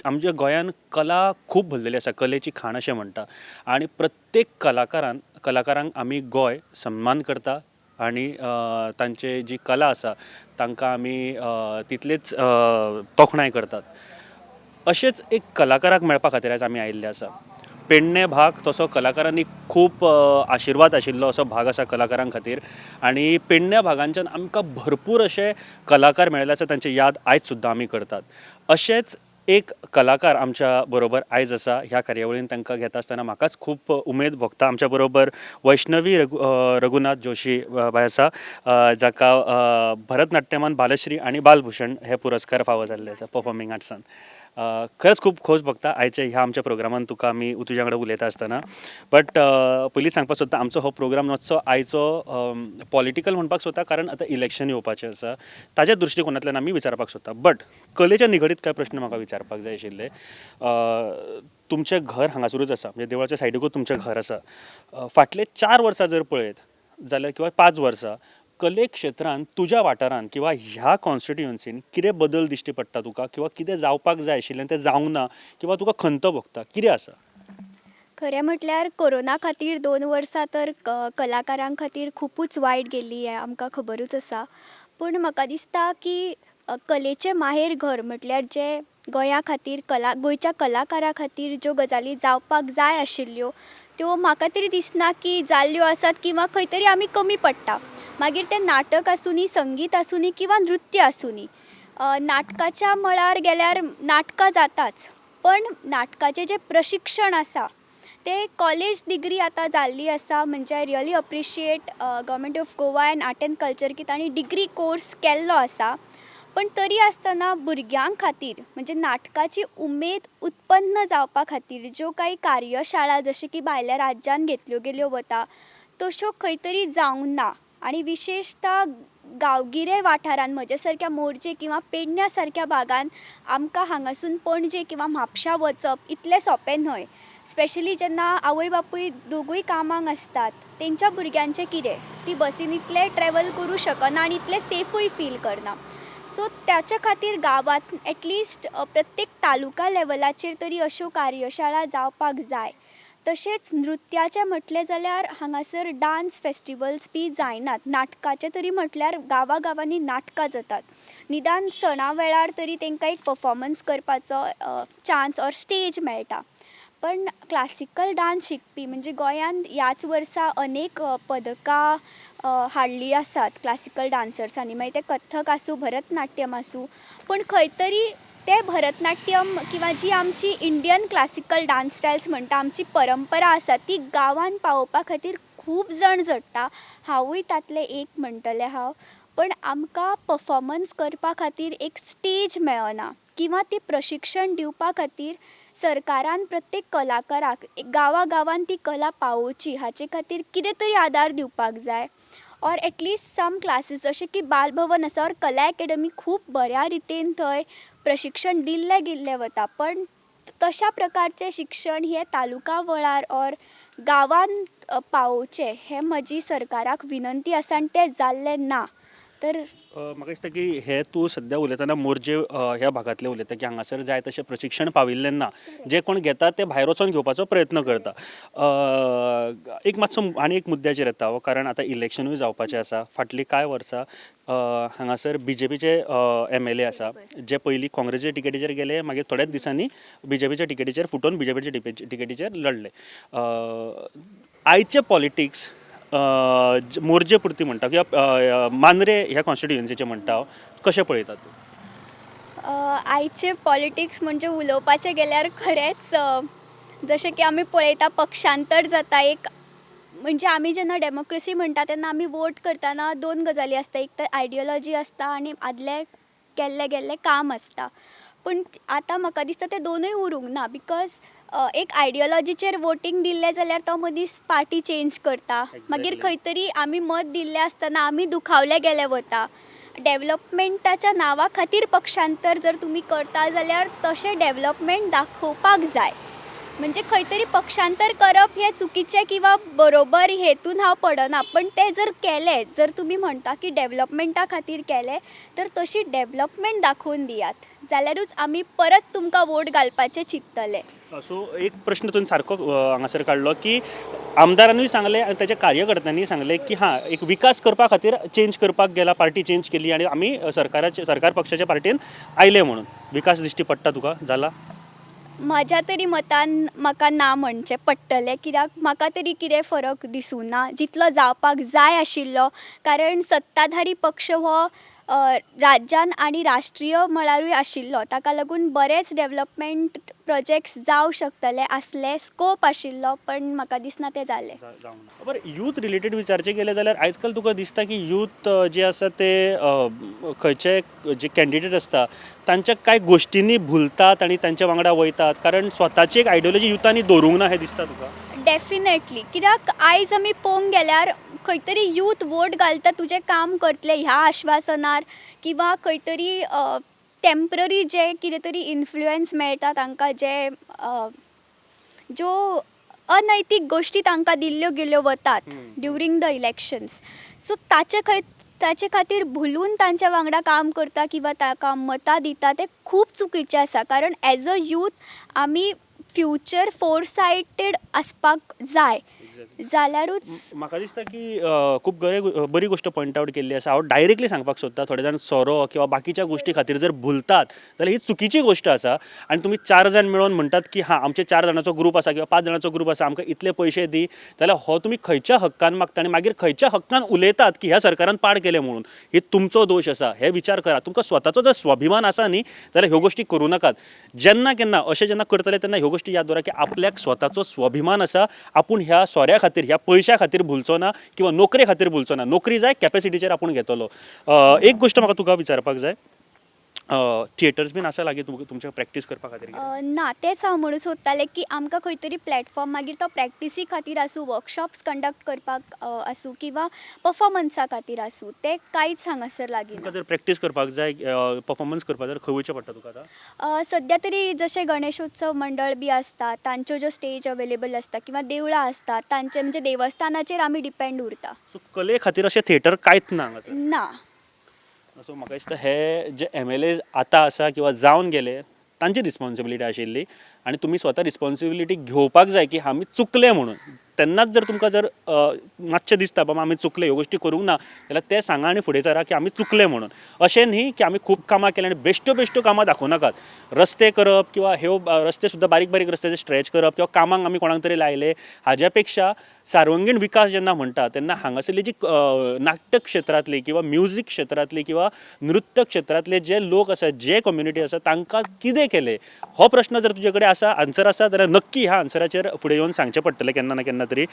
आमच्या गोंयान कला खूब भरलेली आसा, कलेची खाण अशें म्हणटा आनी प्रत्येक कलाकारांक आमी गोंय सन्मान करता आनी तांचे जी कला आसा तांकां आमी तितलेच तोखणाय करतात. अशेंच एक कलाकाराक मेळपा खातीर आयज आमी आयिल्ले आसा. पेडणे भाग तसो कलाकारांनी खूब आशिर्वाद आशिल्लो असो भाग आसा कलाकारां खातीर आनी पेडण्या भागांच्यान आमकां भरपूर अशे कलाकार मेळिल्ले आसा, तांची याद आयज सुद्दां आमी करतात. अशेंच एक कलाकार आमच्या बरोबर आयज आसा. ह्या कार्यावळीन तांकां घेता आसतना म्हाकाच खूब उमेद भोगता. आमच्या बरोबर वैष्णवी रघुनाथ जोशी बाय आसा, जाका भरतनाट्यमान बालश्री आनी बालभूषण हे पुरस्कार फावो जाल्ले आसा परफॉर्मिंग आर्ट्सान. खरेंच खूब खोस भोगता आयच्या ह्या आमच्या प्रोग्रामान तुका आमी तुज्या वांगडा उलयता आसतना. बट पयलीं सांगपाक सोदता, आमचो हो प्रोग्राम मातसो आयचो पॉलिटिकल म्हणपाक सोदता, कारण आतां इलेक्शन येवपाचें आसा, ताज्या दृश्टिकोनांतल्यान आमी विचारपाक सोदता. बट कलेच्या निगडीत कांय प्रश्न म्हाका विचारपाक जाय आशिल्ले. तुमचें घर हांगासरूच आसा, म्हणजे देवळाच्या सायडीकूच तुमचें घर आसा. फाटले 4 वर्सां जर पळयत जाल्यार किंवा 5 वर्सां कले क्षेत्रांत तुज्या वाठारांत किंवा ह्या कॉन्स्टिट्युएन्सीन कितें बदल दिश्टी पडटा तुका किंवा कितें जावपाक जाय आशिल्लें तें जावंक ना किंवा तुका खंत भोगता, कितें आसा? खरें म्हटल्यार कोरोना खातीर 2 वर्सां तर कलाकारां खातीर खुबूच वायट गेल्ली हें आमकां खबरूच आसा. पूण म्हाका दिसता की कलेचें माहेर घर म्हटल्यार जें गोंया खातीर कला, गोंयच्या कलाकारा खातीर ज्यो गजाली जावपाक जाय आशिल्ल्यो त्यो म्हाका तरी दिसना की जाल्ल्यो आसात किंवां खंय तरी आमी कमी पडटा. मागीर तें नाटक आसुनी, संगीत आसुनी किंवां नृत्य आसुनी. नाटकाच्या मळार गेल्यार नाटकां जाताच, पण नाटकाचें जें प्रशिक्षण आसा तें कॉलेज डिग्री आतां जाल्ली आसा. म्हणजे I really appreciate Government of Goa and Art and Culture की तांणी डिग्री कोर्स केल्लो आसा. पण तरी आसतना भुरग्यां खातीर, म्हणजे नाटकाची उमेद उत्पन्न जावपा खातीर ज्यो कांय कार्यशाळा जशें की भायल्या राज्यान घेतल्यो गेल्यो वता तश्यो खंय तरी जावंक ना. आनी विशेशता गांवगिरे वाठारान, म्हज्या सारक्या मोरजे किंवा पेडण्या सारक्या भागान, आमकां हांगासून पणजे किंवा म्हापशा वचप इतलें सोंपें न्हय. स्पेशली जेन्ना आवय बापूय दोगूय कामाक आसतात, तेंच्या भुरग्यांचें कितें? ती बसीन इतलें ट्रॅवल करूं शकना आनी इतलें सेफूय फील करना. सो ताच्या खातीर गांवांत एटलिस्ट प्रत्येक तालुका लेवलाचेर तरी अश्यो कार्यशाळा जावपाक जाय. तशेंच नृत्याचें म्हटलें जाल्यार हांगासर डांस फेस्टिवल्स बी जायनात. नाटकाचें तरी म्हटल्यार गांवा गांवांनी नाटकां जातात. निदान सणा वेळार तरी तांकां एक पफॉमन्स करपाचो चान्स ऑर स्टेज मेळटा. पण क्लासिकल डांस शिकपी, म्हणजे गोंयांत ह्याच वर्सा अनेक पदकां हाडलीं आसात क्लासिकल डांसर्सांनी, मागीर तें कथ्थक आसूं, भरतनाट्यम आसूं, पूण खंय तरी तें भरतनाट्यम किंवां जी आमची इंडियन क्लासिकल डांस स्टायल्स म्हणटा, आमची परंपरा आसा, ती गांवांत पावोवपा खातीर खूब जाण झडटा. हांवूय तांतलें एक म्हणटलें हांव. पण आमकां पफॉमन्स करपा खातीर एक स्टेज मेळना किंवां ती प्रशिक्षण दिवपा खातीर सरकारान प्रत्येक कलाकाराक गांवा गांवान ती कला पावोवची हाचे खातीर कितें तरी आदार दिवपाक जाय ऑर एटलिस्ट सम क्लासीस, जशें की बालभवन आसा ऑर कला एकेडमी, खूब बऱ्या रितीन थंय प्रशिक्षण दिल्लें गेल्लें वता. पण तशा प्रकारचें शिक्षण हें तालुका मळार ऑर गांवांत पावोवचें हें म्हजी सरकाराक विनंती आसा आनी तें जाल्लें ना तर म्हाका दिसता की हे तूं सद्या उलयतना मोरजे ह्या भागांतलें उलयता की हांगासर जाय तशें प्रशिक्षण पाविल्लें ना, जे कोण घेतात ते भायर वचोन घेवपाचो प्रयत्न करता. एक मातसो आनी एक मुद्द्याचेर येता हो, कारण आतां इलेक्शनूय जावपाचें आसा. फाटलीं कांय वर्सां हांगासर बीजेपीचे एमएलए आसा, जे पयलीं काँग्रेसीच्या टिकेटीचेर गेले, मागीर थोड्याच दिसांनी बीजेपीच्या टिकेटीचेर फुटोवन बीजेपीच्या टिकेटीचेर लढले. आयचे पॉलिटिक्स मोरजे पुरती म्हणटा किंवा मांद्रे ह्या कॉन्स्टिट्युएन्सीचे म्हणटा हांव, कशें पळयतात तूं? आयचे पॉलिटिक्स म्हणजे उलोवपाचें गेल्यार खरेंच जशें की आमी पळयता पक्षांतर जाता. एक म्हणजे आमी जेन्ना डेमोक्रेसी म्हणटा तेन्ना आमी वोट करतना दोन गजाली आसता. एक तर आयडियोलॉजी आसता आनी आदलें केल्लें गेल्लें काम आसता. पूण आतां म्हाका दिसता ते दोनूय उरूंक ना, बिकॉज एक आयडियोलॉजीचेर वोटींग दिल्लें जाल्यार तो मनीस पार्टी चेंज करता. मागीर खंय तरी आमी मत दिल्लें आसतना आमी दुखावले गेले वता. डेवलपमेंटाच्या नांवा खातीर पक्षांतर जर तुमी करता जाल्यार तशें डेवलपमेंट दाखोवपाक जाय. म्हणजे खंय तरी पक्षांतर करप हें चुकीचें किंवा बरोबर हेतून हांव पडना, पण तें जर केलें, जर तुमी म्हणटा की डेवलपमेंटा खातीर केलें तर तशी डेवलपमेंट दाखोवन दियात, जाल्यारूच आमी परत तुमकां वोट घालपाचें चिंततले. सो एक प्रश्न तुवें सारको हांगासर काडलो की आमदारानूय सांगलें आनी ताच्या कार्यकर्त्यांनीय सांगलें की हां, एक विकास करपा खातीर चेंज करपाक गेला, पार्टी चेंज केली आनी आमी सरकाराचे सरकार पक्षाच्या पार्टीन आयले म्हणून. विकास दिश्टी पडटा तुका जाला? म्हाज्या तरी मतान म्हाका ना म्हणचें पडटलें, कित्याक म्हाका तरी कितें फरक दिसूना जितलो जावपाक जाय आशिल्लो. कारण सत्ताधारी पक्ष हो राज्यान आनी राष्ट्रीय मळारूय आशिल्लो, ताका लागून बरेच डेवलपमेंट प्रोजेक्ट्स जावं शकतले आसले, स्कोप आशिल्लो, पण म्हाका दिसना तें जालें. जावंक ना. बरें, यूथ रिलेटेड विचारचें गेलें जाल्यार आयज काल तुका दिसता की यूथ जे आसा ते खंयचे जे कॅन्डिडेट आसता तांच्या कांय गोश्टींनी भुलतात आनी तांच्या वांगडा वयतात, कारण स्वताची एक आयडियोलॉजी युथांनी दवरूंक ना हें दिसता तुका? डेफिनेटली, कित्याक आयज आमी पळोवंक गेल्यार खंय तरी यूथ वोट घालता तुजें काम करतले ह्या आश्वासनार, किंवा खंय तरी टेंपररी जे कितें तरी इन्फ्लुयन्स मेळटा तांकां, जे ज्यो अनैतीक गोश्टी तांकां दिल्ल्यो गेल्यो वतात ड्युरींग the elections, सो ताचे खातीर भुलून तांच्या वांगडा काम करता किंवा ताका मतां दिता, तें खूब चुकीचें आसा. कारण एज अ यूथ आमी फ्युचर फोरसायटेड आसपाक जाय, जाल्यारूच. म्हाका दिसता की खूब बरी गोश्ट पॉयंट आवट केल्ली आसा. हांव डायरेक्टली सांगपाक सोदता, थोडे जाण सोरो किंवा बाकीच्या गोश्टी खातीर जर भुलतात जाल्यार ही चुकीची गोश्ट आसा. आनी तुमी चार जाण मेळोन म्हणटात की हां, आमचे चार जाणांचो ग्रूप आसा किंवा पांच जाणांचो ग्रूप आसा, आमकां इतले पयशे दी, जाल्यार हो तुमी खंयच्या हक्कान मागता आनी मागीर खंयच्या हक्कान उलयतात की ह्या सरकारान पाड केलें म्हणून? ही तुमचो दोश आसा हे विचार करा. तुमकां स्वताचो जर स्वाभिमान आसा न्ही जाल्यार ह्यो गोश्टी करूं नाकात. जेन्ना केन्ना अशें जेन्ना करतले तेन्ना ह्यो गोश्टी याद दवरा की आपल्याक स्वताचो स्वाभिमान आसा, आपूण ह्या सोऱ्या खातीर, ह्या पयशां खातीर भुलचो ना किंवा नोकरे खातीर भुलचो ना. नोकरी जाय, कॅपेसिटीचेर आपूण घेतलो. एक गोश्ट म्हाका तुका विचारपाक जाय, थिएटर्स बीन आसा लागीं तुमच्या प्रॅक्टीस करपा खातीर कितें? ना, तेंच हांव म्हणूंक सोदतालें की आमकां खंय तरी प्लॅटफॉर्म, मागीर तो प्रॅक्टिसी खातीर आसूं, वर्कशॉप्स कंडक्ट करपाक आसूं किंवा पफॉर्मन्सा खातीर आसूं, तें कांयच हांगासर लागीं ना. तुका जर प्रॅक्टीस करपाक जाय, परफॉर्मन्स करपाक जाय, खंय वयचें पडटा तुका आतां? सद्या तरी जशें गणेशोत्सव मंडळ बी आसता तांच्यो ज्यो स्टेज अवेलेबल आसता किंवा देवळां आसता तांचे, म्हणजे देवस्थानाचेर आमी डिपेंड उरता. सो कले खातीर अशें थिएटर कांयच ना हांगासर? ना. सो म्हाका दिसता हे जे एमएलए आतां आसा किंवा जावन गेले तांची रिस्पोन्सिबिलिटी आशिल्ली आनी तुमी स्वता रिस्पोन्सिबिलिटी घेवपाक जाय की आमी चुकले म्हणून. तेन्नाच जर तुमकां जर मातशें दिसता बाबा आमी चुकले, ह्यो गोश्टी करूंक ना, जाल्यार तें सांगा आनी फुडें सरा की आमी चुकले म्हणून. अशें न्ही की आमी खूब कामां केलीं आनी बेश्ट्यो बेश्ट्यो कामां दाखोवं नाकात. रस्ते करप किंवा ह्यो रस्ते सुद्दां बारीक बारीक रस्ते स्ट्रेच करप किंवा कामांक आमी कोणाक तरी लायले, हाज्या पेक्षा सार्वंगीण विकास जेन्ना म्हणटा तेन्ना हांगासरली जी नाट्य क्षेत्रांतली किंवा म्युजीक क्षेत्रांतली किंवा नृत्य क्षेत्रांतले जे लोक आसा, जे कम्युनिटी आसा, तांकां कितें केलें हो प्रश्न जर तुजे कडेन आसा, आन्सर आसा जाल्यार नक्की ह्या आन्सराचेर फुडें येवन सांगचें पडटलें केन्ना ना केन्ना तरी.